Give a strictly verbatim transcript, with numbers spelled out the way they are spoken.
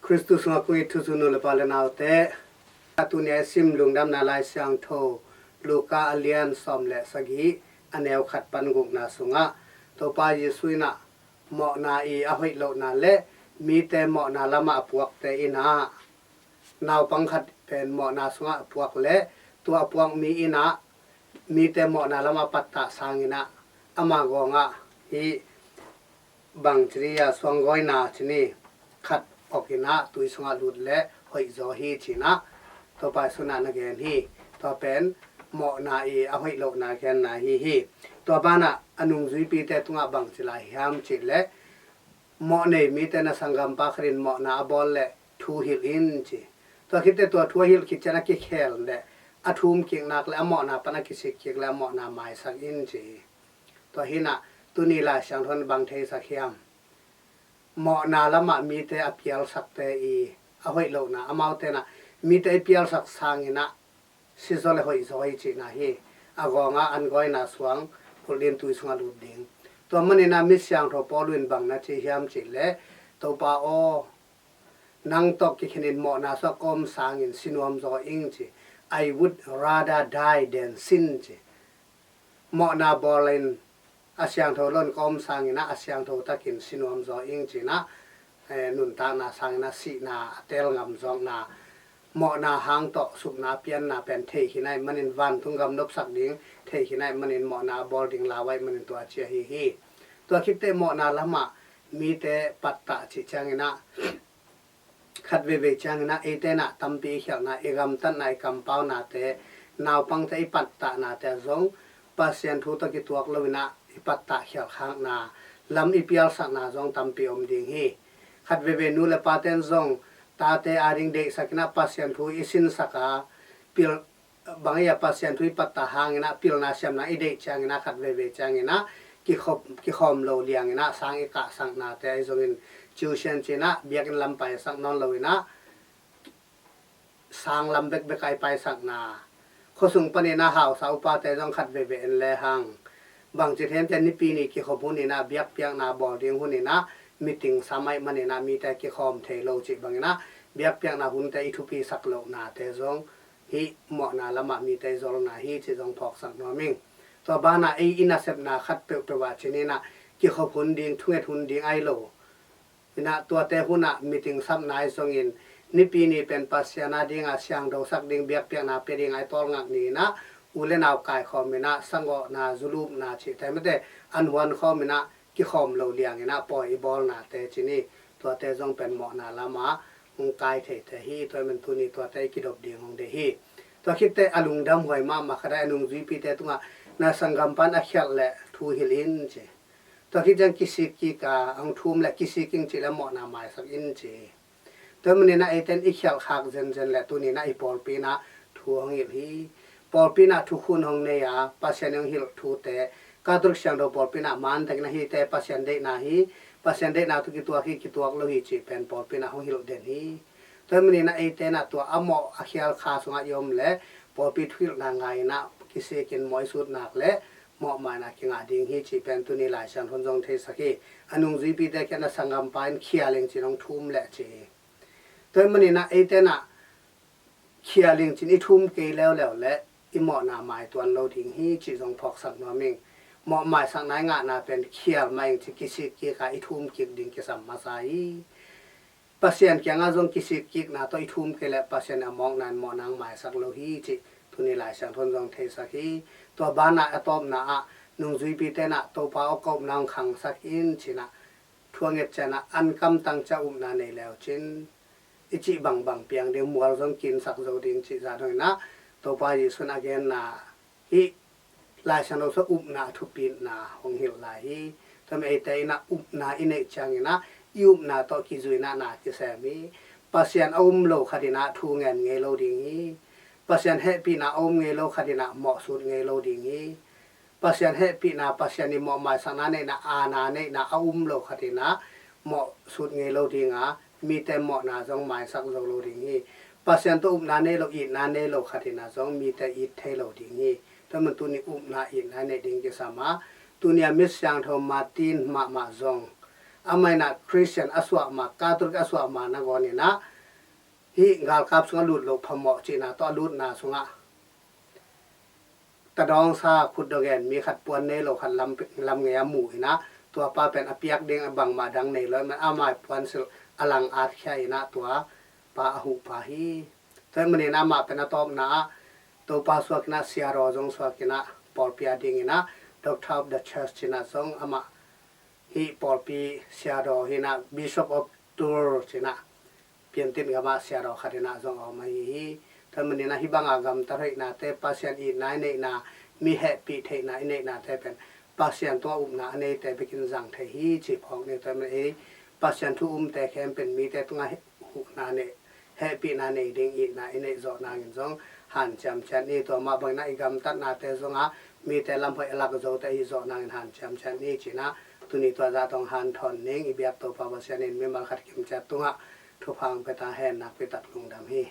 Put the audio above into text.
Khristu sungah kong it thuzui nu le pa le naute, a tuni a i sim Lungdamna Lai Siangtho Luka a lian sawm le sagih, a neu khat pan gukna sungah Topa Jesu in ah mawhna i a hoih lohna le mite mawhna lamah a puakte in ah naupang khat pen mawhna sungah a puak le tua a puak mi in ah mite mawhna lamah pattah sangin ah ama gawngah hih bang ci ni a suanggawina ci ni khat awk in ah tui sungah lut le hoih zaw hi ci-in ah Topa Jesu in ah na gen hi. Tua pen mawhna i a hoih lohna genna hi hi. Tua banah a nungzuipite tungah bang ci lai hiam cih leh mawh nei mite na sanggampa khat in mawhna a bawl leh thu hilh in ci. Tua khit teh tua thu a hilh khit ciang a kikhel leh a thum kik nak leh a mawhna pan a kisik kik leh a mawhna maisak in ci hi. Tua hi in ah tuni Lai Siangtho in bang theisak hiam? Mawhna lamah mite a pialsakte i a hoih lohna, amaute in ah mite i pialsak sangin ah si zaw le hoih zaw hi cihna hi. A gawngah an gawina suang kulh ding, tui sungah lut ding. Tua manin ah mi siangtho Paul in bang na ci hiam cih leh, Topa aw, nang tawh kikhen in mawhna sungah ka om sangin si nuam zaw ing ci. I would rather die than sin ci. Mawhna bawl in a siangtho lo in ka om sangin ah a siangtho takin si nuam zaw ing ci-in ah, eh, nuntakna sangin ah sihna a teel ngam zawkna, mawhna hang tawh supna pianna pen thei khin ahih manin, vantung gam nopsak ding thei khin ahih manin mawhna a bawl ding lau ahih manin tua ci ahi hi. Tua khit teh mawhna lamah mite pattah cih ciangin ah khat veivei ciangin ah eite in ah tampi i khialhna, i gamtatna, i kampaunate, naupangte i pattahnate zong Pasian thu tawh kituak lo in ah i pattah khialhkhakna, lam i pialsakna zong tampi om ding hi. Khat veivei nu le pate in zong tate ading deihsak in ah Pasian thu i sinsak a, pil bang i a Pasian thu i pattah hangin ah pilna siamna i deih ciangin ah khat veivei ciangin ah kikhop, kikhawm lo liangin ah sang i kahsaknate ahi zongin, tuition ci-in ah biakinn lam paisak nawn lo in ah sang lam bekbek a i paisakna, khuasung panin ah hausa upate zong khat veivei en lehang, bangci thei hiam cih leh nipi ni kikhop hun in ah biakpiakna bawl ding hun in ah meeting sam ahih manin ah mite kikhawm thei lo cih bangin ah biakpiakna hunte i thupisak lohnate zong hih mawhna lamah mite i zolna hi cih zong phawksak nuam ing. Tua banah ei i nasepna khat peuhpeuh ah ci ni in ah kikhop hun ding, thunget hun ding ahi lo in ah tuate hun ah meeting sapna ahi zongin, nipi ni pen Pasian ading a siangthosak ding, biakpiakna pia ding a i tawlngak ni in ah u le nau kaikhawm in ah sangawhna, zulupna cihte mate an huan khawm in ah kikhawm lo liangin ah pawi i bawlnate ci ni, tuate zong pen mawhna lamah hong kai theite hi. Tua ahih manin tuni tuate i kidop ding hong deih hi. Tua khit teh a lungdam huai mahmah khat a, a nungzuipite tungah na sanggampa in a khialh leh thu hilh in ci. Tua khit ciang kisik kik a, hong thum leh kisik ing cih leh mawhna maisak in ci. Tua ahih manin ah eite in i khialhkhak zenzen leh tuni in ah i pawlpi in ah thu hong hilh hi. Pawlpi in ah thukhun hong nei a, Pasian in hong hilh thute, Catholic siangtho pawlpi in ah mantakin ah hihte Pasian deihna hi, Pasian deihna tawh kituak hi, kituak lo hi cih pen pawlpi in ah hong hilh den hi. Tua ahih manin ah eite in ah tua a mawh a khial kha sungah i om leh pawlpi thuhilhna ngai in ah kisikin mawh i sut nak leh mawhmaina kingah ding hi cih pen tuni Lai Siangtho in zong theisak hi. A nungzuipite kiangah na sanggampa in khial ing ci-in hong thum leh ci hi. Tua ahih manin ah eite in ah khial ing ci-in i thum kei leuleu leh i mawhna maituan lo ding hi cih zong phawksak nuam ing. Mawh maisakna i ngahna pen khial mah ing ci, kisik kik a i thum kik ding kisam masa hi. Pasian kiangah zong kisik kikna tawh i thum kei leh Pasian in a mawkna in mawhna hong maisak lo hi cih tuni Lai Siangtho in zong theisak hi. Tua banah a tawpna ah nungzuipite in ah Topa aw, ka upna hong khangsak in ci-in ah thu a nget ciang ah an kamtang ciang upna nei leu cin i cih bangbang piang ding, mual zong kinsak zo ding cih zah dongin ah Topa Jesu in a genna hih Lai Siangtho sungah upna thupitna hong hilh lai hi. Tua ahih manin eite in ah upna i neih ciangin ah i upna tawh kizuina na kisem hi. Pasian a um lo khat in ah thu ngen ngei lo ding hi. Pasian hehpihna a um ngei lo khat in ah mawh sut ngei lo ding hi. Pasian hehpihna, Pasian i mawh maisakna neihna, aana neihna a um lo khat in ah mawh sut ngei lo ding a, mite mawhna zong maisak zo lo ding hi. Pasian tawh upna nei lo, itna nei lo khat in ah zong mite it thei lo ding hi. Tua ahih manin tuni upna itna neih ding kisam a, tuni a mi siangtho Martin mahmah zong amah in ah Christian a suah ma, Catholic a suah ma nangawn in ah hih galkap sungah lut loh phamawh cihna tawh a lutna sungah tadawngsa khutdawh gen mi khat puan nei lo khat lam, lam ngei a mu in ah tua pa pen a piak ding a bangmah dang nei lo, amah i puansilh a lang at khia in ah tua pa a huh pa hi. Tua ahih manin amah pen a tawpna ah Topa suak in ah siadaw zong suak in ah pawlpi a ding in ah Doctor of the Church cih in ah zong amah hih pawlpi siadaw hi in ah Bishop of Tours cih in ah Piantit gamah siadaw khat in ah zong a om ahi hi. Tua ahih manin ah hih banga gamtat hoihnate, Pasian itna i neihna, mi hehpih theihna i neihnate pen Pasian tungah upna a neite bekin zang thei hi ci phawk ni. Tua ahih manin ei Pasian thu umte khempeuh in mite tungah huhna nei, hehpihna nei ding itna i neih zawh nangin zong hanciam ciat ni. Tua mah bangin ah i gamtatnate zongah mite lam hoih a lak zote ahi zawh nangin hanciam ciat ni ci in ah tuni tua zah tawh hong hanthawn ning. I biak Topa Pasian in mimal khat kimciat tungah thupha hong pia ta hen. Nakpi tak lungdam hi.